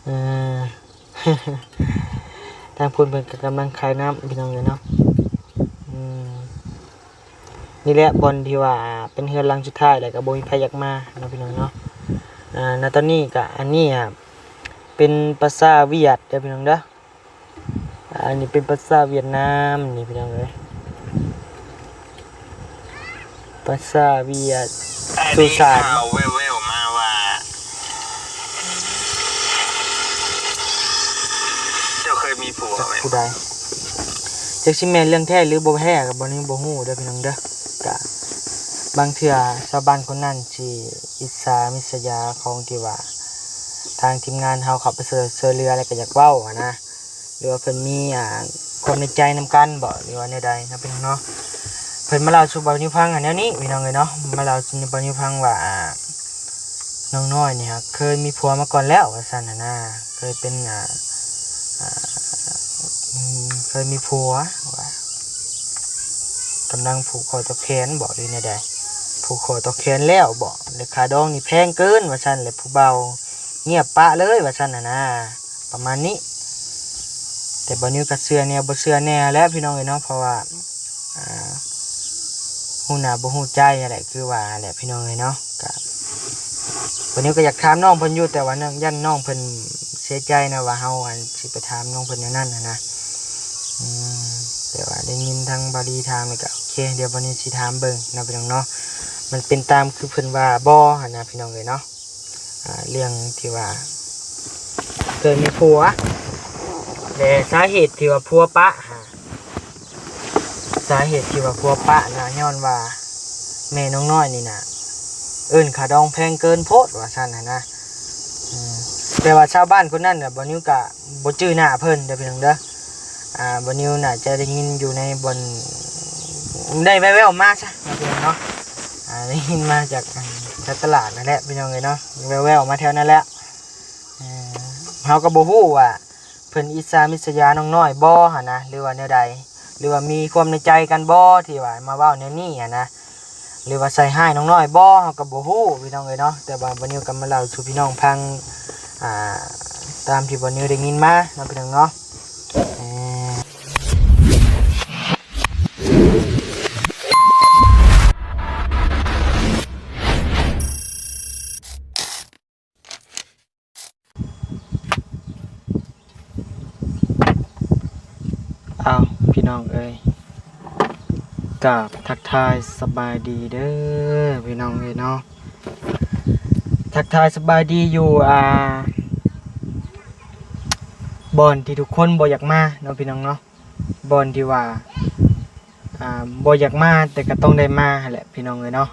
ເອີ ທາງພຸ້ນເພິ່ນກໍກຳລັງຂາຍນ້ຳ ພີ່ນ້ອງເອີຍເນາະ. ອືມ ນີ້ແຫຼະບ່ອນທີ່ວ່າເປັນເຮືອນຫຼັງສຸດທ້າຍ ແລ້ວກໍບໍ່ມີໃຜຢາກມາເນາະ ພີ່ນ້ອງເນາະ. ອາ ນະຕອນນີ້ກໍ ອັນນີ້ອະ ເປັນພາສາຫວຽດເດີ ພີ່ນ້ອງເດີ. ອັນນີ້ເປັນພາສາຫວຽດນາມນີ້ ພີ່ນ້ອງເອີຍ. ພາສາຫວຽດ ໄດ້ຍິນຂ່າວແວ່ວໆມາວ່າ ເຈົ້າເຄີຍມີຜົວແມ່ນບໍ່? ຈັກຜູ້ໃດ ຈັກຊິແມ່ນເລື່ອງແທ້ຫຼືບໍ່ແທ້ກໍບໍ່ ນີ້ບໍ່ຮູ້ເດີພີ່ນ້ອງເດີ. ກະບາງເທື່ອຊາວບ້ານຄົນນັ້ນຊິອິດສາລິດສະຢາຂອງທີ່ວ່າທາງທີມງານເຮົາເຂົ້າໄປຊ່ວຍ ຊ່ວຍເຫຼືອ ແລ້ວກໍຢາກເວົ້າຫັ້ນນະ. ຫຼືວ່າເພິ່ນມີ ອ່າ ຄວາມໃນໃຈນຳກັນບໍ ຫຼືວ່າແນວໃດເນາະ ພີ່ນ້ອງເນາະ. ເພິ່ນມາເລົ່າສູ່ບ່າວນິວຟັງ ອາ ແນວນີ້ ພີ່ນ້ອງເອີຍເນາະ, ມາເລົ່າສູ່ບ່າວນິວຟັງວ່າ ອ່າ ນ້ອງນ້ອຍນີ້ຫາເຄີຍມີຜົວມາກ່ອນແລ້ວວ່າຊັ້ນຫັ້ນນາ, ເຄີຍເປັນ ອ່າ ອ່າ ເຄີຍມີຜົວວ່າ ກຳລັງຜູກຂໍ້ຕໍ່ແຂນບໍ ຫຼືແນວໃດ, ຜູກຂໍ້ຕໍ່ແຂນແລ້ວບໍ ແລະ ຄ່າດອງນີ້ແພງເກີນວ່າຊັ້ນ ແລະ ຜູ້ບ່າວງຽບປະເລີຍວ່າຊັ້ນຫັ້ນນາ. ປະມານນີ້. ແຕ່ບ່າວນິວກໍເຊື່ອແດ່ບໍ່ເຊື່ອແດ່ແຫຼະພີ່ນ້ອງເອີຍເນາະ, ເພາະວ່າ ອ່າ ຮູ້ໜ້າບໍ່ຮູ້ໃຈຫັ້ນແຫຼະ ຄືວ່າແຫຼະພີ່ນ້ອງເອີຍເນາະ. ກະບ່າວນິວກໍຢາກຖາມນ້ອງເພິ່ນຢູ່ ແຕ່ວ່າເນື່ອງຢ້ານນ້ອງເພິ່ນເສຍໃຈນະ ວ່າເຮົາ ອັນ ຊິໄປຖາມນ້ອງເພິ່ນແນວນັ້ນຫັ້ນນະ. ອືມ ແຕ່ວ່າໄດ້ຍິນທາງບ່າວລີຖາມນີ້ກໍໂອເຄ, ດຽວບ່າວນິວຊິຖາມເບິ່ງເນາະ ພີ່ນ້ອງເນາະ, ມັນເປັນຕາມຄືເພິ່ນວ່າບໍ່ຫັ້ນນະ ພີ່ນ້ອງເອີຍເນາະ. ອ່າ ເລື່ອງທີ່ວ່າເຄີຍມີຜົວ ແລະ ສາເຫດທີ່ວ່າຜົວປະຫາ ສາເຫດທີ່ວ່າຜົວປະນະ ຍ້ອນວ່າແມ່ນ້ອງນ້ອຍນີ້ນະ ເອີ້ນຄ່າດອງແພງເກີນໂພດວ່າຊັ້ນຫັ້ນນະ. ອືມ ແຕ່ວ່າຊາວບ້ານຄົນນັ້ນນະ ບ່າວນິວກະບໍ່ຈື່ໜ້າເພິ່ນເດີພີ່ນ້ອງເດີ. ອ່າ ບ່າວນິວໜ້າຈະໄດ້ຍິນຢູ່ໃນບ່ອນ ໄດ້ແວ່ວໆມາຊະເນາະ ພີ່ນ້ອງເນາະ. ອ່າ ໄດ້ຍິນມາຈາກ ອັນ ແຖວຕະຫຼາດນັ້ນແຫຼະພີ່ນ້ອງເອີຍເນາະ, ແວ່ວໆມາແຖວນັ້ນແຫຼະ. ເອີ ເຮົາກໍບໍ່ຮູ້ວ່າເພິ່ນອິດສາລິດສະຢານ້ອງນ້ອຍບໍ່ຫັ້ນນະ ຫຼືວ່າແນວໃດ ຫຼືວ່າມີຄວາມໃນໃຈກັນບໍ່ ທີ່ວ່າມາເວົ້າແນວນີ້ຫັ້ນນະ. ຫຼືວ່າໃສ່ຮ້າຍນ້ອງນ້ອຍບໍ່ ເຮົາກໍບໍ່ຮູ້ພີ່ນ້ອງເອີຍເນາະ. ແຕ່ວ່າບ່າວນິວກໍມາເລົ່າສູ່ພີ່ນ້ອງຟັງ ອ່າ ຕາມທີ່ບ່າວນິວໄດ້ຍິນມາເນາະ ພີ່ນ້ອງເນາະ. ເອີ ອ້າວ ພີ່ນ້ອງເອີຍ ກາບທັກທາຍສະບາຍດີເດີພີ່ນ້ອງເອີຍເນາະ, ທັກທາຍສະບາຍດີຢູ່ ອ່າ ບ່ອນທີ່ທຸກຄົນບໍ່ຢາກມາເນາະ ພີ່ນ້ອງເນາະ. ບ່ອນທີ່ວ່າ ອ່າ ບໍ່ຢາກມາ ແຕ່ກໍຕ້ອງໄດ້ມາຫັ້ນແຫຼະ ພີ່ນ້ອງເອີຍເນາະ.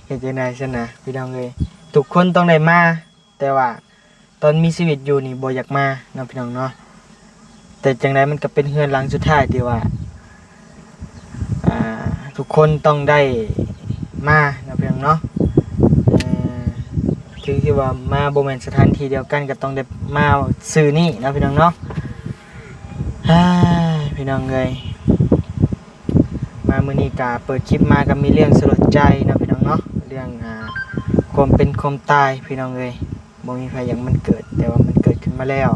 ເຮັດຈັ່ງໃດຊັ້ນນະ ພີ່ນ້ອງເອີຍ, ທຸກຄົນຕ້ອງໄດ້ມາ ແຕ່ວ່າຕອນມີຊີວິດຢູ່ນີ້ບໍ່ຢາກມາເນາະ ພີ່ນ້ອງເນາະ. ແຕ່ຈັ່ງໃດມັນກໍເປັນເຮືອນຫຼັງສຸດທ້າຍທີ່ວ່າ ອ່າ ທຸກຄົນຕ້ອງໄດ້ມາເນາະ ພີ່ນ້ອງເນາະ. ເອີ ຖືທີ່ວ່າມາບໍ່ແມ່ນສະຖານທີ່ດຽວກັນ ກໍຕ້ອງໄດ້ມາຊື່ນີ້ເນາະ ພີ່ນ້ອງເນາະ. ເຮີ້ຍ ພີ່ນ້ອງເອີຍ ມາມື້ນີ້ກະເປີດຄລິບມາກໍມີເລື່ອງສະຫຼົດໃຈເນາະ ພີ່ນ້ອງເນາະ, ເລື່ອງ ອ່າ ຄວາມເປັນຄວາມຕາຍ ພີ່ນ້ອງເອີຍ. ບໍ່ມີໃຜຢາກມັນເກີດ ແຕ່ວ່າມັນເກີດຂຶ້ນມາແລ້ວ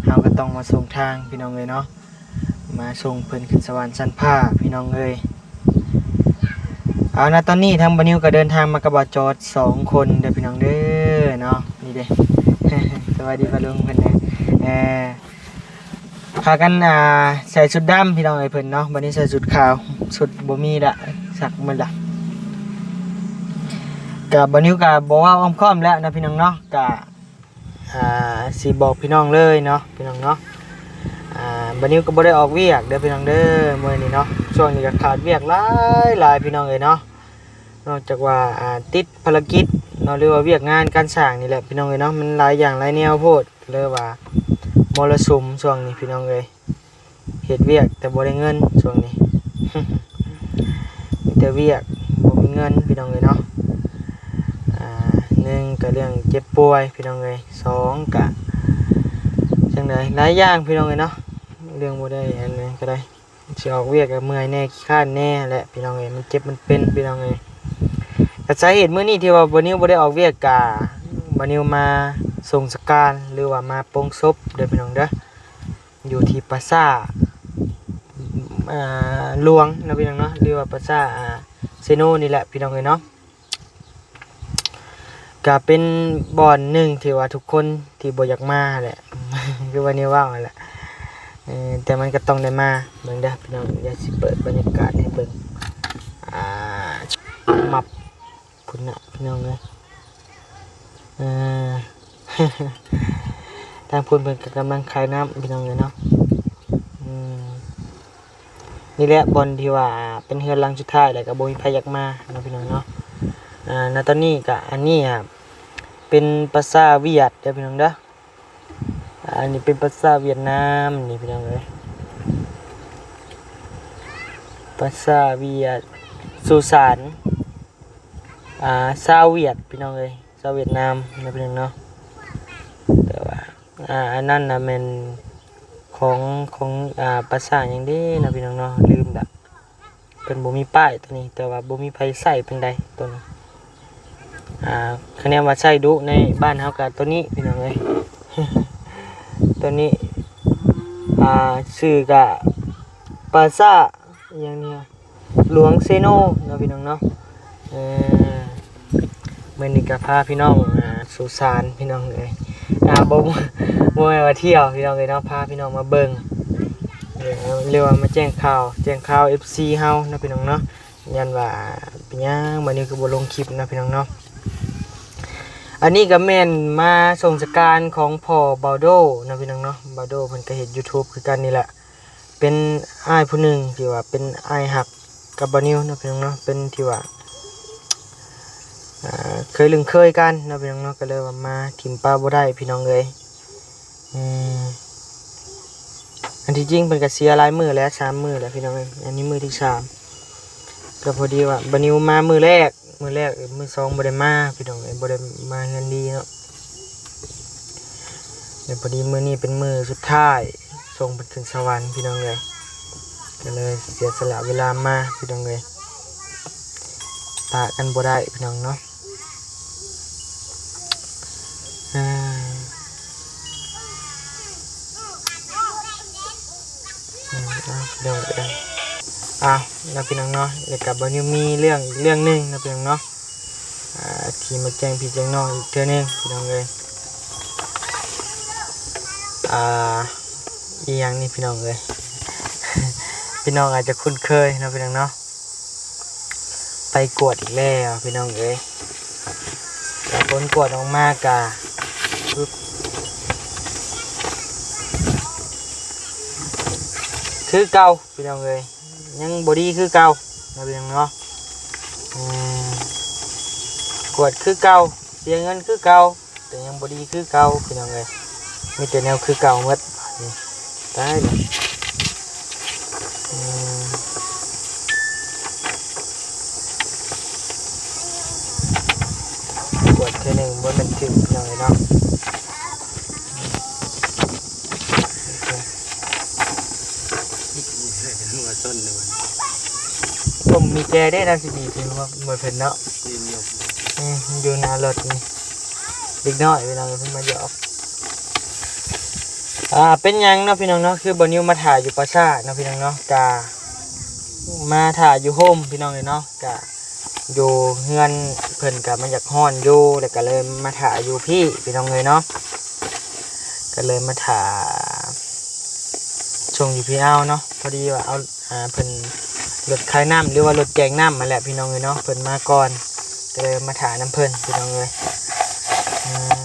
ເຮົາກໍຕ້ອງມາສົ່ງທາງ ພີ່ນ້ອງເອີຍເນາະ, ມາສົ່ງເພິ່ນຂຶ້ນສະຫວັນຊັ້ນຟ້າ ພີ່ນ້ອງເອີຍ. ເອົາ ນະຕອນນີ້ທາງບ່າວນິວກໍເດີນທາງມາກັບບ່າວຈອດສອງຄົນເດີ ພີ່ນ້ອງເດີເນາະ. ນີ້ເດ້ ສະບາຍດີປ້າລຸງເພິ່ນແດ່. ເອີ ພາກັນ ອ່າ ໃສ່ຊຸດດຳ ພີ່ນ້ອງເອີຍ ເພິ່ນເນາະ, ບັດນີ້ໃສ່ຊຸດຂາວ ຊຸດບໍ່ມີລະ ຊັກໝົດລະ. ກະບ່າວນິວກະບໍ່ເວົ້າອ້ອມຄ້ອມແລ້ວເນາະ ພີ່ນ້ອງເນາະ, ກະ ອ່າ ຊິບອກພີ່ນ້ອງເລີຍເນາະ ພີ່ນ້ອງເນາະ. ອ່າ ບ່າວນິວກໍບໍ່ໄດ້ອອກວຽກເດີ ພີ່ນ້ອງເດີ ມື້ນີ້ເນາະ, ຊ່ວງນີ້ກໍຂາດວຽກຫຼາຍໆ ພີ່ນ້ອງເອີຍເນາະ. ນອກຈາກວ່າ ອ່າ ຕິດພາລະກິດເນາະ ຫຼືວ່າວຽກງານການສ້າງນີ້ແຫຼະ ພີ່ນ້ອງເອີຍເນາະ, ມັນຫຼາຍຢ່າງຫຼາຍແນວໂພດ ເລີຍວ່າມໍລະສຸມຊ່ວງນີ້ ພີ່ນ້ອງເອີຍ. ເຮັດວຽກແຕ່ບໍ່ໄດ້ເງິນຊ່ວງນີ້ ມີແຕ່ວຽກ ບໍ່ມີເງິນ ພີ່ນ້ອງເອີຍເນາະ. ອ່າ ໜຶ່ງກະເລື່ອງເຈັບປ່ວຍ ພີ່ນ້ອງເອີຍ, ສອງກະຈັ່ງໃດ ຫຼາຍຢ່າງ ພີ່ນ້ອງເອີຍເນາະ, ເລື່ອງບໍ່ໄດ້ອັນນັ້ນກໍໄດ້ ຊິອອກວຽກກໍເມື່ອຍແດ່ ຂີ້ຄ້ານແດ່ແຫຼະ ພີ່ນ້ອງເອີຍ, ມັນເຈັບມັນເປັນ ພີ່ນ້ອງເອີຍ. ກໍສາເຫດມື້ນີ້ທີ່ວ່າບ່າວນິວບໍ່ໄດ້ອອກວຽກ ກະບ່າວນິວມາ ສົ່ງສະການ ຫຼືວ່າມາປົງສົບເດີພີ່ນ້ອງເດີ ຢູ່ທີ່ປາສາດ ອ່າ ຫຼວງເນາະພີ່ນ້ອງເນາະ ຫຼືວ່າປາສາດ ອ່າ ເຊໂນນີ້ແຫຼະພີ່ນ້ອງເອີຍເນາະ. ກະເປັນບ່ອນໜຶ່ງທີ່ວ່າທຸກຄົນທີ່ບໍ່ຢາກມາຫັ້ນແຫຼະ ຄືວ່າແນວເວົ້າຫັ້ນແຫຼະ ເອີ ແຕ່ມັນກໍຕ້ອງໄດ້ມາ. ເບິ່ງເດີພີ່ນ້ອງ ດຽວຊິເປີດບັນຍາກາດໃຫ້ເບິ່ງ ອ່າ ມັບ ພຸ້ນນະພີ່ນ້ອງເອີຍ ເອີ ທາງພຸ້ນເພິ່ນກໍກຳລັງຂາຍນ້ຳພີ່ນ້ອງເອີຍເນາະ. ອືມ ນີ້ແຫຼະບ່ອນທີ່ວ່າເປັນເຮືອນຫຼັງສຸດທ້າຍ ແລ້ວກໍບໍ່ມີໃຜຢາກມາເນາະພີ່ນ້ອງເນາະ. ອ່າ ນະຕອນນີ້ກໍ ອັນນີ້ອະ ເປັນປາສາດຫວຽດເດີພີ່ນ້ອງເດີ ອັນນີ້ເປັນປາສາດຫວຽດນາມນີ້ພີ່ນ້ອງເອີຍ ປາສາດຫວຽດ ສຸສານ ອ່າ ຊາວຫວຽດພີ່ນ້ອງເອີຍ ຊາວຫວຽດນາມເນາະພີ່ນ້ອງເນາະ. ແຕ່ວ່າ ອ່າ ອັນນັ້ນນະແມ່ນຂອງ ຂອງ ອ່າ ປາສາດຫຍັງເດເນາະພີ່ນ້ອງເນາະ ລືມລະ ເພິ່ນບໍ່ມີປ້າຍໂຕນີ້ ແຕ່ວ່າບໍ່ມີໃຜໃຊ້ປານໃດໂຕນີ້. ອ່າ ຄະແນນວ່າໃຊ້ດຸໃນບ້ານເຮົາກະໂຕນີ້ພີ່ນ້ອງເອີຍ ໂຕນີ້ ອ່າ ຊື່ກະປາສາດຫຍັງນີ້ ຫຼວງເຊໂນເນາະພີ່ນ້ອງເນາະ. ເອີ ມື້ນີ້ກໍພາພີ່ນ້ອງ ອ່າ ສູ່ສານພີ່ນ້ອງເອີຍ ອ່າ ບໍ່ ບໍ່ແມ່ນວ່າທ່ຽວພີ່ນ້ອງເອີຍເນາະ ພາພີ່ນ້ອງມາເບິ່ງ ເອີ ຫຼືວ່າມາແຈ້ງຂ່າວ ແຈ້ງຂ່າວເອັຟຊີເຮົາເນາະພີ່ນ້ອງເນາະ. ຢ້ານວ່າເປັນຫຍັງມື້ນີ້ຄືບໍ່ລົງຄລິບເນາະພີ່ນ້ອງເນາະ. ອັນນີ້ກໍແມ່ນມາສົ່ງສະການຂອງພໍ່ບ່າວໂດເນາະພີ່ນ້ອງເນາະ ບ່າວໂດເພິ່ນກໍເຮັດຢູທູບຄືກັນນີ້ແຫຼະ ເປັນອ້າຍຜູ້ໜຶ່ງທີ່ວ່າເປັນອ້າຍຮັກກັບບ່າວນິວເນາະພີ່ນ້ອງເນາະ ເປັນທີ່ວ່າ ອ່າ ເຄີຍລຶ້ງເຄີຍກັນເນາະພີ່ນ້ອງເນາະ ກໍເລີຍວ່າມາຖິ້ມປະບໍ່ໄດ້ພີ່ນ້ອງເອີຍ. ອືມ ອັນທີ່ຈິງເພິ່ນກໍເສຍຫຼາຍມື້ແລ້ວ ສາມມື້ແລ້ວພີ່ນ້ອງເອີຍ ອັນນີ້ມື້ທີສາມ ກໍພໍດີວ່າບ່າວນິວມາມື້ແລກ ມື້ແລກ ເອີ ມື້ສອງບໍ່ໄດ້ມາພີ່ນ້ອງເອີຍ ບໍ່ໄດ້ມາເຮືອນດີເນາະ. ແລ້ວພໍດີມື້ນີ້ເປັນມື້ສຸດທ້າຍ ສົ່ງເພິ່ນຂຶ້ນສະຫວັນພີ່ນ້ອງເອີຍ ກໍເລີຍເສຍສະຫຼະເວລາມາພີ່ນ້ອງເອີຍ ປະກັນບໍ່ໄດ້ພີ່ນ້ອງເນາະ. ອືມ ເອົາ ເນາະພີ່ນ້ອງເນາະ ແລ້ວກໍບ່າວນິວມີເລື່ອງອີກເລື່ອງໜຶ່ງເນາະພີ່ນ້ອງເນາະ ອ່າ ທີ່ມາແຈ້ງພີ່ແຈ້ງນ້ອງອີກເທື່ອໜຶ່ງພີ່ນ້ອງເອີຍ. ອ່າ ອີຫຍັງນີ້ພີ່ນ້ອງເອີຍ ພີ່ນ້ອງອາດຈະຄຸ້ນເຄີຍເນາະພີ່ນ້ອງເນາະ ໄປກວດອີກແລ້ວພີ່ນ້ອງເອີຍ ແລ້ວຜົນກວດອອກມາກະ ຄືເກົ່າພີ່ນ້ອງເອີຍ ຍັງບໍ່ດີຄືເກົ່າເນາະພີ່ນ້ອງເນາະ. ອືມ ກວດຄືເກົ່າ ເສຍເງິນຄືເກົ່າ ແຕ່ຍັງບໍ່ດີຄືເກົ່າພີ່ນ້ອງເອີຍ ມີແຕ່ແນວຄືເກົ່າໝົດ ຕາຍແລ້ວ. ອືມ ກວດເທື່ອໜຶ່ງບໍ່ແມ່ນຖືກພີ່ນ້ອງເອີຍເນາະ. ຕົ້ມມີແຈເດ້ ນາຊິດີເປັນໝົດເພິ່ນເນາະ. ອືມ ຢູ່ໜ້າລົດນີ້ ເດັກນ້ອຍພີ່ນ້ອງເພິ່ນມາຢອກ. ອ່າ ເປັນຫຍັງເນາະພີ່ນ້ອງເນາະ ຄືບ່າວນິວມາຖ້າຢູ່ປາສາດເນາະພີ່ນ້ອງເນາະ ກະມາຖ້າຢູ່ໂຮມພີ່ນ້ອງເອີຍເນາະ ກະຢູ່ເຮືອນເພິ່ນກະມັນຢາກຮ້ອນຢູ່ ແລ້ວກະເລີຍມາຖ້າຢູ່ພີ້ພີ່ນ້ອງເອີຍເນາະ ກະເລີຍມາຖ້າສົ່ງຢູ່ພີ້ເອົາເນາະ. ພໍດີວ່າເອົາ ອ່າ ເພິ່ນ ລົດຂາຍນ້ຳ ຫຼືວ່າລົດແຈກນ້ຳຫັ້ນແຫຼະພີ່ນ້ອງເອີຍເນາະ ເພິ່ນມາກ່ອນ ກໍເລີຍມາຖ້ານຳເພິ່ນພີ່ນ້ອງເອີຍ. ອືມ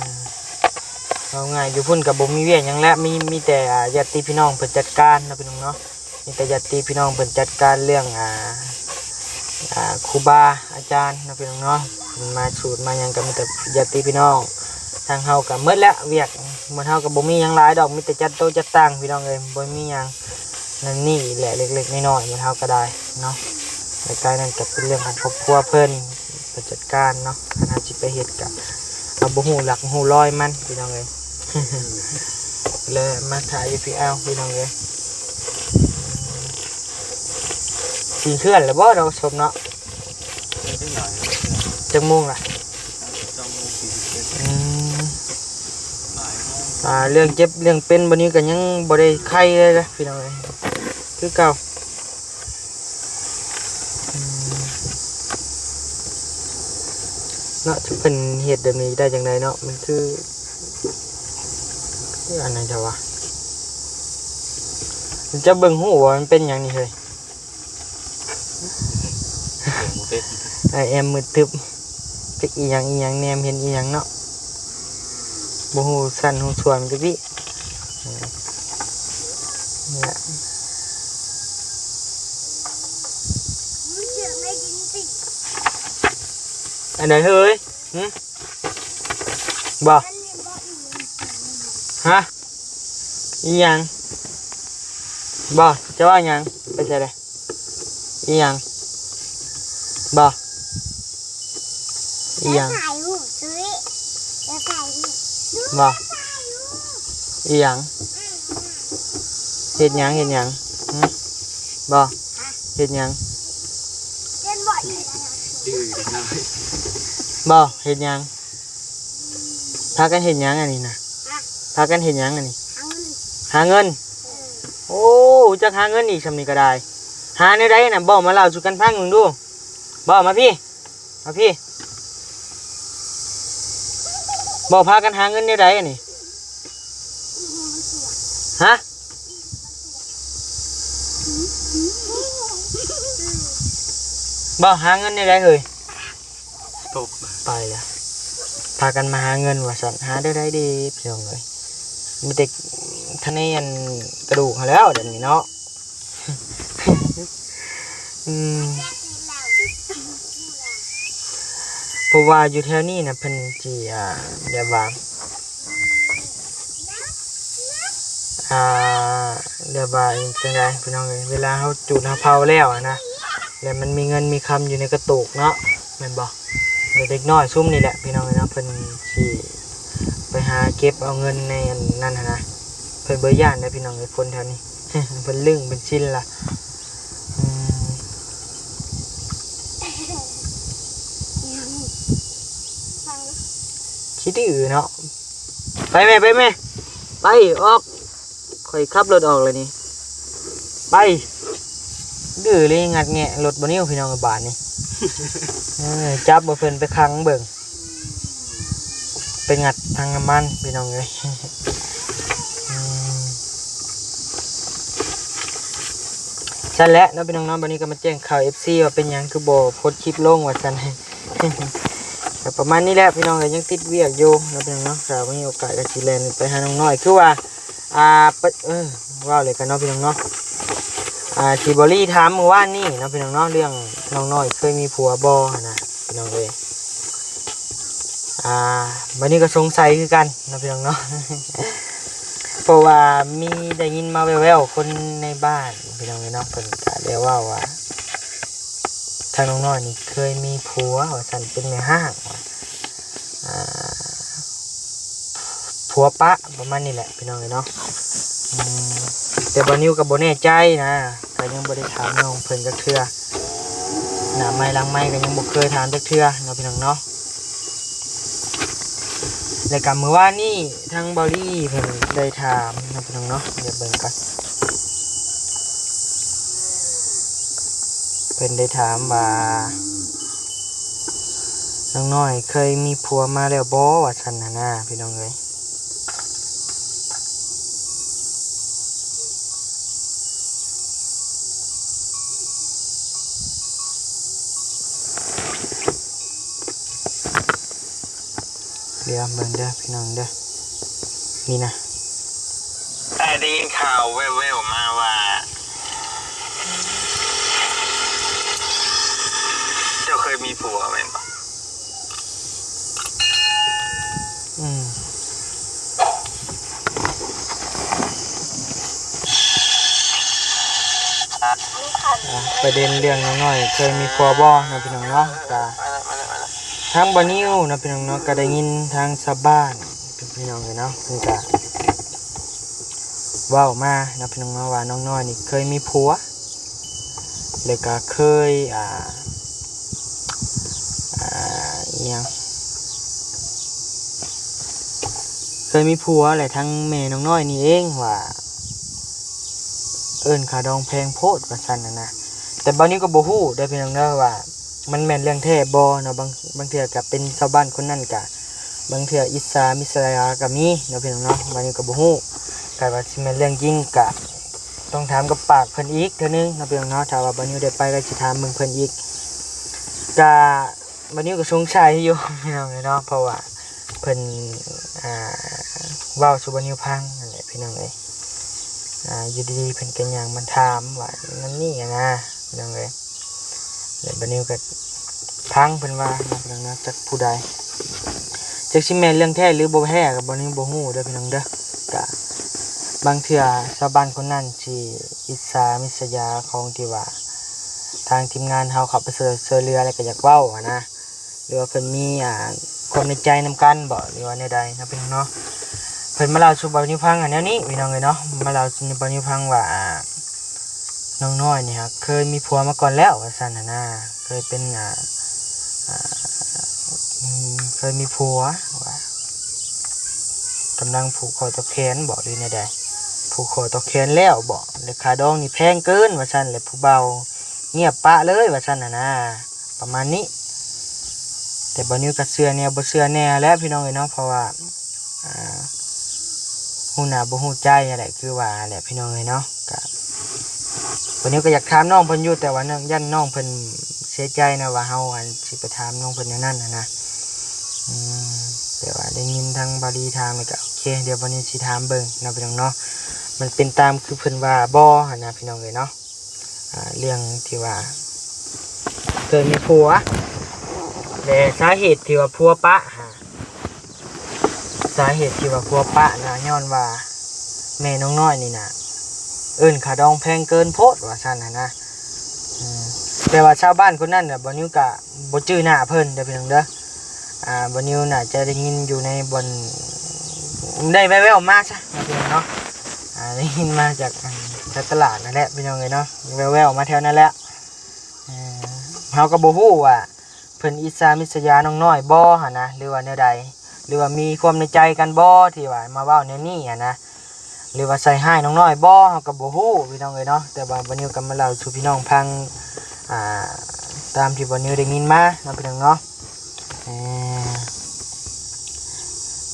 ເວົ້າງ່າຍຢູ່ພຸ້ນກໍບໍ່ມີວຽກຫຍັງແຫຼະ ມີ ມີແຕ່ ອ່າ ຍາດຕິພີ່ນ້ອງເພິ່ນຈັດການເນາະພີ່ນ້ອງເນາະ ມີແຕ່ຍາດຕິພີ່ນ້ອງເພິ່ນຈັດການເລື່ອງ ອ່າ ອ່າ ຄູບາອາຈານເນາະພີ່ນ້ອງເນາະ ເພິ່ນມາສູດມາຫຍັງກໍມີແຕ່ຍາດຕິພີ່ນ້ອງ ທາງເຮົາກໍໝົດແລ້ວວຽກ ໝົດເຮົາກໍບໍ່ມີຫຍັງຫຼາຍດອກ ມີແຕ່ຈັດໂຕະຈັດຕັ່ງພີ່ນ້ອງເອີຍ ບໍ່ມີຫຍັງ ນັ້ນນີ້ແຫຼະ ເລັກໆນ້ອຍໆ ໝົດເຮົາກໍໄດ້ເນາະ. ແລ້ວກາຍນັ້ນກໍເປັນເລື່ອງຂອງຄອບຄົວເພິ່ນ ເພິ່ນຈັດການເນາະ ຄັນເຮົາຊິໄປເຮັດກໍເຮົາບໍ່ຮູ້ຫຼັກຮູ້ລອຍມັນພີ່ນ້ອງເອີຍ ແລະມາຖ່າຍຢູ່ພີ້ເອົາພີ່ນ້ອງເອີຍ. ຊິເຮືອນແລ້ວບໍ່ເນາະສົມເນາະ? ຈັກໂມງລະ? ສອງໂມງສີ່ສິບເຈັດ. ອືມ ອ່າ ເລື່ອງເຈັບເລື່ອງເປັນບັດນີ້ກໍຍັງບໍ່ໄດ້ໄຄເລີຍນະພີ່ນ້ອງເອີຍ ຄືເກົ່າ. ອືມ ເນາະ ເພິ່ນເຮັດແບບນີ້ໄດ້ຈັ່ງໃດເນາະ ມັນຄື ຄືອັນນັ້ນແທ້ວະ ເຈົ້າເບິ່ງຮູ້ບໍ່ ມັນເປັນຫຍັງນີ້ເຮີ້ຍ? ອ້າຍແອມມືດຕຶບ ຈັກອີ່ຫຍັງອີ່ຫຍັງ ແນມເຫັນອີ່ຫຍັງເນາະ ບໍ່ຮູ້ຊັ້ນຮູ້ສ່ວນຈັກດີ້. ນີ້ແຫຼະ ອັນໃດເຮີ້ຍ? ຫື? ບໍ່? ຮະ? ອີ່ຫຍັງ? ບໍ່? ຈະເວົ້າຫຍັງ? ໄປໃສລະ? ອີ່ຫຍັງ? ບໍ່? ອີ່ຫຍັງ? ບໍ່? ອີ່ຫຍັງ? ເຮັດຫຍັງ? ເຮັດຫຍັງ? ຫື? ບໍ່? ເຮັດຫຍັງ? ບໍ່? ເຮັດຫຍັງ? ພາກັນເຮັດຫຍັງອັນນີ້ນະ? ພາກັນເຮັດຫຍັງອັນນີ້? ຫາເງິນ. ໂອ້ ຮູ້ຈັກຫາເງິນອີກຊ່ຳນີ້ກໍໄດ້. ຫາແນວໃດນະ? ເວົ້າມາເລົ່າສູ່ກັນຟັງເບິ່ງດູ. ເວົ້າມາພີ້. ມາພີ້. ບໍ່ ພາກັນຫາເງິນແນວໃດອັນນີ້? ຮະ? ບໍ່ ຫາເງິນແນວໃດເຮີ້ຍ? ຕົກ ໄປລະ ພາກັນມາຫາເງິນວ່າຊັ້ນ. ຫາແນວໃດເດພີ່ນ້ອງເອີຍ? ມີແຕ່ທະເນອັນກະດູກຫັ້ນແຫຼ້ວດຽວນີ້ເນາະ. ອືມ ເພາະວ່າຢູ່ແຖວນີ້ນະ ເພິ່ນຊິ ອ່າ ແບບວ່າ ອ່າ ແບບວ່າຈັ່ງໃດພີ່ນ້ອງເອີຍ ເວລາເຮົາຈູດເຮົາເຜົາແລ້ວຫັ້ນນະ ແລ້ວມັນມີເງິນມີຄຳຢູ່ໃນກະໂຕກເນາະ ແມ່ນບໍ່? ແລ້ວເດັກນ້ອຍຊຸມນີ້ແຫຼະພີ່ນ້ອງເອີຍເນາະ ເພິ່ນຊິໄປຫາເກັບເອົາເງິນໃນອັນນັ້ນຫັ້ນນະ. ເພິ່ນບໍ່ຢ້ານເດ້ພີ່ນ້ອງເອີຍ ຄົນແຖວນີ້ ເພິ່ນລຶ້ງເປັນຊິນລະ. ອືມ ຂີ້ດື້ເນາະ. ໄປແມ່ ໄປແມ່ ໄປ ອອກ. ຂ້ອຍຂັບລົດອອກແລ້ວນີ້ ໄປ. ດື້ອີ່ຫຼີ ງັດແງະລົດບໍ່ນິວ ພີ່ນ້ອງເອີຍ ບາດນີ້. ເອີ ຈັບເອົາເພິ່ນໄປຂັງເບິ່ງ ໄປງັດຖັງນ້ຳມັນ ພີ່ນ້ອງເອີຍ. ອືມ ຊັ້ນແຫຼະເນາະ ພີ່ນ້ອງເນາະ. ບາດນີ້ກໍມາແຈ້ງຂ່າວເອັຟຊີວ່າເປັນຫຍັງຄືບໍ່ໂພສຄລິບລົງວ່າຊັ້ນ. ກໍປະມານນີ້ແຫຼະພີ່ນ້ອງເອີຍ ຍັງຕິດວຽກຢູ່ເນາະພີ່ນ້ອງເນາະ. ຖ້າມີໂອກາດກໍຊິແລ່ນໄປຫານ້ອງນ້ອຍ ຄືວ່າ ອ່າ ປະ ເອີ ເວົ້າເລີຍກັນເນາະພີ່ນ້ອງເນາະ. ອ່າ ທີ່ບອລລີຖາມມື້ວານນີ້ເນາະພີ່ນ້ອງເນາະ ເລື່ອງນ້ອງນ້ອຍເຄີຍມີຜົວບໍ່ຫັ້ນນະພີ່ນ້ອງເອີຍ. ອ່າ ບາດນີ້ກໍສົງໄສຄືກັນເນາະພີ່ນ້ອງເນາະ ເພາະວ່າມີໄດ້ຍິນມາແວ່ວໆ ຄົນໃນບ້ານພີ່ນ້ອງເອີຍເນາະ ເພິ່ນກໍໄດ້ເວົ້າວ່າ ທາງນ້ອງນ້ອຍນີ້ເຄີຍມີຜົວວ່າຊັ້ນ ເປັນແມ່ຮ້າງວ່າ ອ່າ ຜົວປະ ປະມານນີ້ແຫຼະພີ່ນ້ອງເອີຍເນາະ. ອືມ ແຕ່ບ່າວນິວກໍບໍ່ແນ່ໃຈນະ ກໍຍັງບໍ່ໄດ້ຖາມນ້ອງເພິ່ນຈັກເທື່ອ ໜ້າໄມຫຼັງໄມກໍຍັງບໍ່ເຄີຍຖາມຈັກເທື່ອເນາະພີ່ນ້ອງເນາະ. ແລ້ວກໍມື້ວານນີ້ທາງບ່າວລີເພິ່ນໄດ້ຖາມເນາະພີ່ນ້ອງເນາະ ດຽວເບິ່ງກ່ອນ ເພິ່ນໄດ້ຖາມວ່າ ນ້ອງນ້ອຍເຄີຍມີຜົວມາແລ້ວບໍ່ ວ່າຊັ້ນຫັ້ນນະພີ່ນ້ອງເອີຍ. ດຽວເບິ່ງເດີພີ່ນ້ອງເດີ ນີ້ນະ ໄດ້ຍິນຂ່າວແວ່ວໆມາວ່າ ເຈົ້າເຄີຍມີຜົວແມ່ນບໍ່? ອືມ ອ່າ ປະເດັນເລື່ອງນ້ອງນ້ອຍເຄີຍມີຜົວບໍ່ເນາະພີ່ນ້ອງເນາະ ກະທາງບ່າວນິວເນາະພີ່ນ້ອງເນາະ ກະໄດ້ຍິນທາງຊາວບ້ານພີ່ນ້ອງເອີຍເນາະ ເພິ່ນກະເວົ້າມາເນາະພີ່ນ້ອງເນາະ ວ່ານ້ອງນ້ອຍນີ້ເຄີຍມີຜົວ ແລ້ວກະເຄີຍ ອ່າ ອ່າ ອີ່ຫຍັງ ເຄີ ຍມີຜົວ ແລະ ທັງແມ່ນ້ອງນ້ອຍນີ້ເອງວ່າ ເອີ້ນຄ່າດອງແພງໂພດວ່າຊັ້ນນະນະ. ແຕ່ບ່າວນິວກໍບໍ່ຮູ້ເດີພີ່ນ້ອງເດີວ່າ ມັນແມ່ນເລື່ອງແທ້ບໍ່ເນາະ. ບາງ ບາງເທື່ອກໍເປັນຊາວບ້ານຄົນນັ້ນກະ ບາງເທື່ອອິດສາລິດສະຢາກໍມີເນາະພີ່ນ້ອງເນາະ. ບ່າວນິວກໍບໍ່ຮູ້ ຖ້າວ່າຊິແມ່ນເລື່ອງຈິງກະ ຕ້ອງຖາມກັບປາກເພິ່ນອີກເທື່ອໜຶ່ງເນາະພີ່ນ້ອງເນາະ. ຖ້າວ່າບ່າວນິວໄດ້ໄປກໍຊິຖາມເບິ່ງເພິ່ນອີກ. ກະ ບ່າວນິວກໍສົງໄສຢູ່ພີ່ນ້ອງເອີຍເນາະ ເພາະວ່າເພິ່ນ ອ່າ ເວົ້າສູ່ບ່າວນິວຟັງນັ້ນແຫຼະພີ່ນ້ອງເອີຍ. ອ່າ ຢູ່ດີໆເພິ່ນກໍຍ່າງມາຖາມວ່ານັ້ນນີ້ນະພີ່ນ້ອງເອີຍ. ແລ້ວບ່າວນິວກໍຟັງເພິ່ນວ່າເນາະພີ່ນ້ອງເນາະ ຈັກຜູ້ໃດ ຈັກຊິແມ່ນເລື່ອງແທ້ຫຼືບໍ່ແທ້ກໍບ່າວນິວບໍ່ຮູ້ເດີພີ່ນ້ອງເດີ. ກະບາງເທື່ອຊາວບ້ານຄົນນັ້ນຊິອິດສາລິດສະຢາຂອງທີ່ວ່າ ທາງທີມງານເຮົາເຂົ້າໄປຊ່ວຍ ຊ່ວຍເຫຼືອ ແລ້ວກໍຢາກເວົ້າຫັ້ນນະ ຫຼືວ່າເພິ່ນມີ ອ່າ ຄວາມໃນໃຈນຳກັນບໍ ຫຼືວ່າແນວໃດເນາະພີ່ນ້ອງເນາະ. ເພິ່ນມາເລົ່າສູ່ບ່າວນິວຟັງ ອ່າ ແນວນີ້ພີ່ນ້ອງເອີຍເນາະ ມາເລົ່າສູ່ບ່າວນິວຟັງວ່າ ອ່າ ນ້ອງນ້ອຍນີ້ຫາກເຄີຍມີຜົວມາກ່ອນແລ້ວວ່າຊັ້ນຫັ້ນນະ. ເຄີຍເປັນ ອ່າ ອ່າ ເຄີຍມີຜົວວ່າ ກຳລັງຜູກຂໍ້ຕໍ່ແຂນບໍ ຫຼືແນວໃດ ຜູກຂໍ້ຕໍ່ແຂນແລ້ວບໍ ແລະ ຄ່າດອງນີ້ແພງເກີນວ່າຊັ້ນ ແລະ ຜູ້ບ່າວງຽບປະເລີຍວ່າຊັ້ນຫັ້ນນະ ປະມານນີ້. ແຕ່ບ່າວນິວກໍເຊື່ອແດ່ບໍ່ເຊື່ອແດ່ແຫຼະພີ່ນ້ອງເອີຍເນາະ ເພາະວ່າ ອ່າ ຮູ້ໜ້າບໍ່ຮູ້ໃຈຫັ້ນແຫຼະ ຄືວ່າຫັ້ນແຫຼະພີ່ນ້ອງເອີຍເນາະ. ກະ ບ່າວນິວກໍຢາກຖາມນ້ອງເພິ່ນຢູ່ ແຕ່ວ່າເນື່ອງຢ້ານນ້ອງເພິ່ນເສຍໃຈນະວ່າເຮົາ ອັນ ຊິໄປຖາມນ້ອງເພິ່ນແນວນັ້ນຫັ້ນນະ. ອືມ ແຕ່ວ່າໄດ້ຍິນທາງບ່າວລີຖາມ ແລ້ວກໍໂອເຄ ດຽວບ່າວນິວຊິຖາມເບິ່ງເນາະພີ່ນ້ອງເນາະ ມັນເປັນຕາມຄືເພິ່ນວ່າບໍ່ຫັ້ນນະພີ່ນ້ອງເອີຍເນາະ. ອ່າ ເລື່ອງທີ່ວ່າເຄີຍມີຜົວ ແລະ ສາເຫດທີ່ວ່າຜົວປະຫາ ສາເຫດທີ່ວ່າຜົວປະນະ ຍ້ອນວ່າແມ່ນ້ອງນ້ອຍນີ້ນະ ເອີ້ນຄ່າດອງແພງເກີນໂພດວ່າຊັ້ນຫັ້ນນະ. ອືມ ແຕ່ວ່າຊາວບ້ານຄົນນັ້ນນະ ບ່າວນິວກະບໍ່ຈື່ໜ້າເພິ່ນເດີພີ່ນ້ອງເດີ. ອ່າ ບ່າວນິວໜ້າຈະໄດ້ຍິນຢູ່ໃນບ່ອນ ໄດ້ແວ່ວໆມາຊະເນາະພີ່ນ້ອງເນາະ. ອ່າ ໄດ້ຍິນມາຈາກ ອັນ ແຖວຕະຫຼາດນັ້ນແຫຼະພີ່ນ້ອງເອີຍເນາະ ແວ່ວໆມາແຖວນັ້ນແຫຼະ. ເອີ ເຮົາກໍບໍ່ຮູ້ວ່າເພິ່ນອິດສາລິດສະຢານ້ອງນ້ອຍບໍ່ຫັ້ນນະ ຫຼືວ່າແນວໃດ ຫຼືວ່າມີຄວາມໃນໃຈກັນບໍ່ທີ່ວ່າມາເວົ້າແນວນີ້ຫັ້ນນະ ຫຼືວ່າໃສ່ຮ້າຍນ້ອງນ້ອຍບໍ່ ເຮົາກໍບໍ່ຮູ້ພີ່ນ້ອງເອີຍເນາະ. ແຕ່ວ່າບ່າວນິວກໍມາເລົ່າສູ່ພີ່ນ້ອງຟັງ ອ່າ ຕາມທີ່ບ່າວນິວໄດ້ຍິນມາເນາະພີ່ນ້ອງເນາະ. ເອີ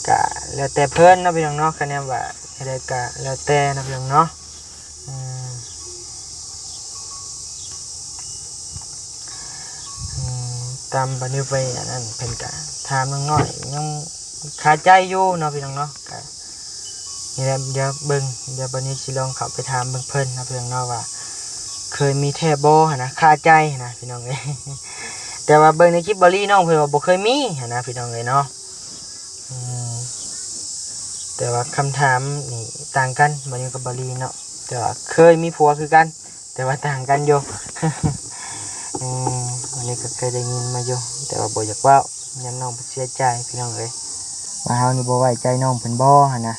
ກະແລ້ວແຕ່ເພິ່ນເນາະພີ່ນ້ອງເນາະ ຄະແນນວ່າແນວໃດກະແລ້ວແຕ່ເນາະພີ່ນ້ອງເນາະ. ອືມ ອືມ ຕາມບ່າວນິວໄປອັນນັ້ນ ເພິ່ນກະຖາມນ້ອງນ້ອຍ ຍັງຄາໃຈຢູ່ເນາະພີ່ນ້ອງເນາະ. ກະນີ້ແຫຼະ ດຽວເບິ່ງ ດຽວບ່າວນິວຊິລອງເຂົ້າໄປຖາມເບິ່ງເພິ່ນເນາະພີ່ນ້ອງເນາະ ວ່າເຄີຍມີແທ້ບໍ່ຫັ້ນນະ ຄາໃຈຫັ້ນນະພີ່ນ້ອງເອີຍ. ແຕ່ວ່າເບິ່ງໃນຄລິບບ່າວລີ ນ້ອງເພິ່ນວ່າບໍ່ເຄີຍມີຫັ້ນນະພີ່ນ້ອງເອີຍເນາະ. ອືມ ແຕ່ວ່າຄຳຖາມນີ້ຕ່າງກັນ ບ່າວນິວກັບບ່າວລີເນາະ ແຕ່ວ່າເຄີຍມີຜົວຄືກັນ ແຕ່ວ່າຕ່າງກັນຢູ່. ອືມ ອັນນີ້ກໍເຄີຍໄດ້ຍິນມາຢູ່ ແຕ່ວ່າບໍ່ຢາກເວົ້າ ຢ້ານນ້ອງເພິ່ນເສຍໃຈພີ່ນ້ອງເອີຍ ວ່າເຮົານີ້ບໍ່ໄວ້ໃຈນ້ອງເພິ່ນບໍ່ຫັ້ນນະ.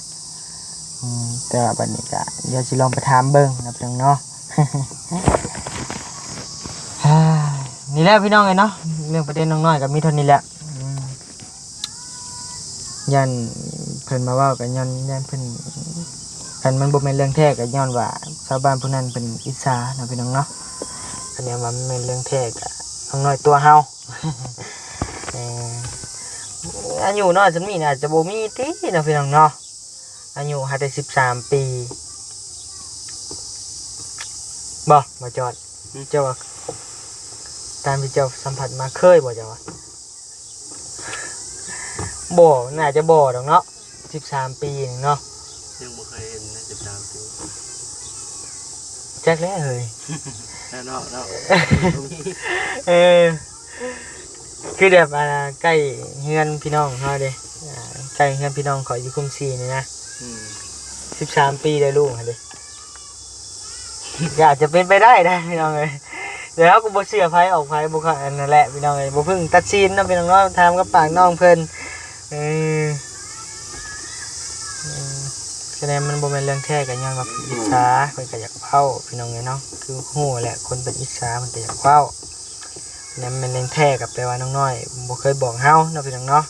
ອືມ ແຕ່ວ່າບັດນີ້ກໍດຽວຊິລອງໄປຖາມເບິ່ງນະພີ່ນ້ອງເນາະ. ນີ້ແຫຼະພີ່ນ້ອງເອີຍເນາະ ເລື່ອງປະເດັນນ້ອງນ້ອຍກໍມີເທົ່ານີ້ແຫຼະ. ອືມ ຢ້ານເພິ່ນມາເວົ້າກໍຍ້ອນ ຢ້ານເພິ່ນ ຄັນມັນບໍ່ແມ່ນເລື່ອງແທ້ກໍຍ້ອນວ່າຊາວບ້ານຜູ້ນັ້ນເພິ່ນອິດສາເນາະພີ່ນ້ອງເນາະ. ຄັນແມ່ນວ່າມັນແມ່ນເລື່ອງແທ້ກໍນ້ອງນ້ອຍຕົວະເຮົາ. ເອີ ອາຍຸນ້ອຍສ່ຳນີ້ນະ ອາດຈະບໍ່ມີຕິເນາະພີ່ນ້ອງເນາະ. ອາຍຸຫາແຕ່ສິບສາມປີ ບໍ່ ບໍ່ຈອດ. ອືມ ເຈົ້າວ່າ ຕາມທີ່ເຈົ້າສຳຜັດມາ ເຄີຍບໍ່ເຈົ້າວ່າ? ບໍ່ ໜ້າຈະບໍ່ດອກເນາະ ສິບສາມປີນີ້ເນາະ. ຍັງບໍ່ເຄີຍເຫັນນະ ສິບສາມປີ. ຈັກແຫຼະເຮີ້ຍ ແນ່ເນາະ ເນາະ. ເອີ ຄືແບບ ອ່າ ໃກ້ເຮືອນພີ່ນ້ອງເຮົາເດ້ ອ່າ ໃກ້ເຮືອນພີ່ນ້ອງຂ້ອຍຢູ່ຄຸ້ມສີນີ້ນະ. ອືມ ສິບສາມປີໄດ້ລູກຫັ້ນເດ້. ກໍອາດຈະເປັນໄປໄດ້ນະພີ່ນ້ອງເອີຍ ແຕ່ເຮົາກໍບໍ່ເຊື່ອໃຜອອກໃຜ ບໍ່ ອັນນັ້ນແຫຼະພີ່ນ້ອງເອີຍ ບໍ່ເພິ່ງຕັດສິນເນາະພີ່ນ້ອງເນາະ ຖາມກັບປາກນ້ອງເພິ່ນ. ເອີ ອືມ ສະແດງມັນບໍ່ແມ່ນເລື່ອງແທ້ ກໍຍ້ອນວ່າເພິ່ນອິດສາ ເພິ່ນກໍຢາກເວົ້າພີ່ນ້ອງເອີຍເນາະ. ຄືຮູ້ແຫຼະ ຄົນເພິ່ນອິດສາ ເພິ່ນກໍຢາກເວົ້າ. ແມ່ນ ແມ່ນເລື່ອງແທ້ກໍແປວ່ານ້ອງນ້ອຍບໍ່ເຄີຍບອກເຮົາເນາະພີ່ນ້ອງເນາະ.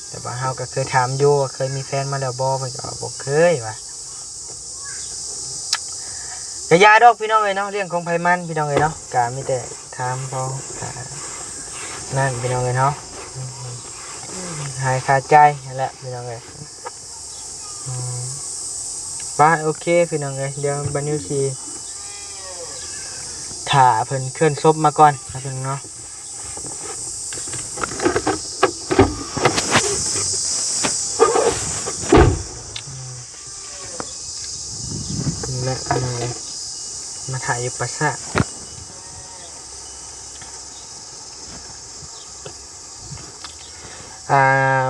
ແ ແຕ່ວ່າເຮົາກໍເຄີຍຖາມຢູ່ວ່າເຄີຍມີແຟນມາແລ້ວບໍ່ ເພິ່ນກໍວ່າບໍ່ເຄີຍວ່າ. ກະຢ່າດອກພີ່ນ້ອງເອີຍເນາະ ເລື່ອງຂອງໃຜມັນພີ່ນ້ອງເອີຍເນາະ ກະມີແຕ່ຖາມພໍ ອ່າ ນັ້ນພີ່ນ້ອງເອີຍເນາະ ຫາຍຄາໃຈຫັ້ນແຫຼະພີ່ນ້ອງເອີຍ. ອືມ ໄປ ໂອເຄພີ່ນ້ອງເອີຍ ດຽວບັດນີ້ຊິຖ້າເພິ່ນເຄື່ອນສົບມາກ່ອນນະພີ່ນ້ອງເນາະ. ນີ້ແຫຼະພີ່ນ້ອງເອີຍ ມາຖ່າຍຢູ່ປາສາດ ອ່າ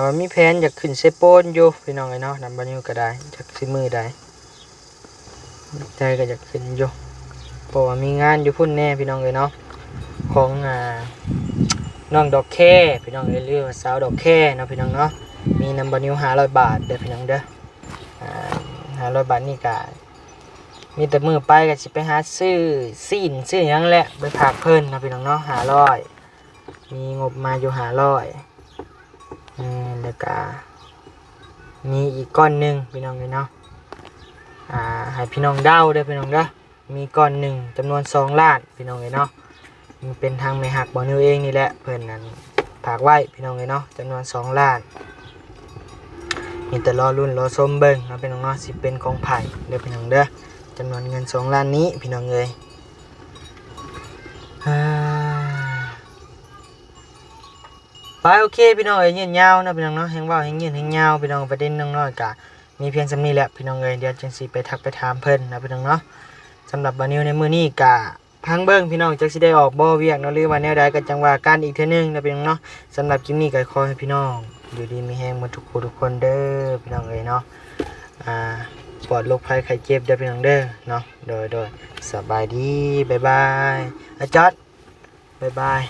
ວ່າມີແຜນຢາກຂຶ້ນເຊໂປນຢູ່ພີ່ນ້ອງເອີຍເນາະ ນຳບ່າວນິວກໍໄດ້ ຈັກຊິມື້ໃດ ໃຈກໍຢາກຂຶ້ນຢູ່ ເພາະວ່າມີງານຢູ່ພຸ້ນແດ່ພີ່ນ້ອງເອີຍເນາະ ຂອງ ອ່າ ນ້ອງດອກແຄພີ່ນ້ອງເອີຍ ຫຼືວ່າສາວດອກແຄເນາະພີ່ນ້ອງເນາະ ມີນຳບ່າວນິວຫ້າຮ້ອຍບາດເດີພີ່ນ້ອງເດີ. ອ່າ ຫ້າຮ້ອຍບາດນີ້ກະ ມີແຕ່ມື້ໄປກໍຊິໄປຫາຊື້ຊີ້ນຊື້ຫຍັງແຫຼະ ໄປຝາກເພິ່ນເນາະພີ່ນ້ອງເນາະ ຫ້າຮ້ອຍ ມີງົບມາຢູ່ຫ້າຮ້ອຍ ແມ່ນ ແລ້ວກະມີອີກກ້ອນໜຶ່ງພີ່ນ້ອງເອີຍເນາະ ອ່າ ໃຫ້ພີ່ນ້ອງເດົາເດີພີ່ນ້ອງເດີ ມີກ້ອນໜຶ່ງຈຳນວນສອງລ້ານພີ່ນ້ອງເອີຍເນາະ ມັນເປັນທາງແມ່ຮັກບ່າວນິວເອງນີ້ແຫຼະ ເພິ່ນນັ້ນຝາກໄວ້ພີ່ນ້ອງເອີຍເນາະ ຈຳນວນສອງລ້ານ. ມີແຕ່ລໍລຸ້ນລໍຊົມເບິ່ງເນາະພີ່ນ້ອງເນາະ ຊິເປັນຂອງໃຜເດີພີ່ນ້ອງເດີ ຈຳນວນເງິນສອງລ້ານນີ້ພີ່ນ້ອງເອີຍ. ອ່າ ໄປ ໂອເຄພີ່ນ້ອງເອີຍ ຍືດຍາວເນາະພີ່ນ້ອງເນາະ ແຮ່ງເວົ້າແຮ່ງຍືດແຮ່ງຍາວພີ່ນ້ອງ ປະເດັນນ້ອງນ້ອຍກະມີພຽງສ່ຳນີ້ແຫຼະພີ່ນ້ອງເອີຍ ດຽວຈຶ່ງຊິໄປທັກໄປຖາມເພິ່ນເນາະພີ່ນ້ອງເນາະ. ສຳລັບບ່າວນິວໃນມື້ນີ້ກະ ຟັງເບິ່ງພີ່ນ້ອງ ຈັກຊິໄດ້ອອກບໍ່ວຽກເນາະ ຫຼືວ່າແນວໃດກໍຈັ່ງວ່າກັນອີກເທື່ອໜຶ່ງເນາະພີ່ນ້ອງເນາະ. ສຳລັບຄລິບນີ້ກໍຂໍໃຫ້ພີ່ນ້ອງຢູ່ດີມີແຮງໝົດທຸກຜູ້ທຸກຄົນເດີພີ່ນ້ອງເອີຍເນາະ ອ່າ ປອດໂລກໄພໄຂ້ເຈັບເດີພີ່ນ້ອງເດີເນາະ. ໂດຍ ໂດຍ ສະບາຍດີ ບາຍບາຍ ອາຈອດ ບາຍບາຍ.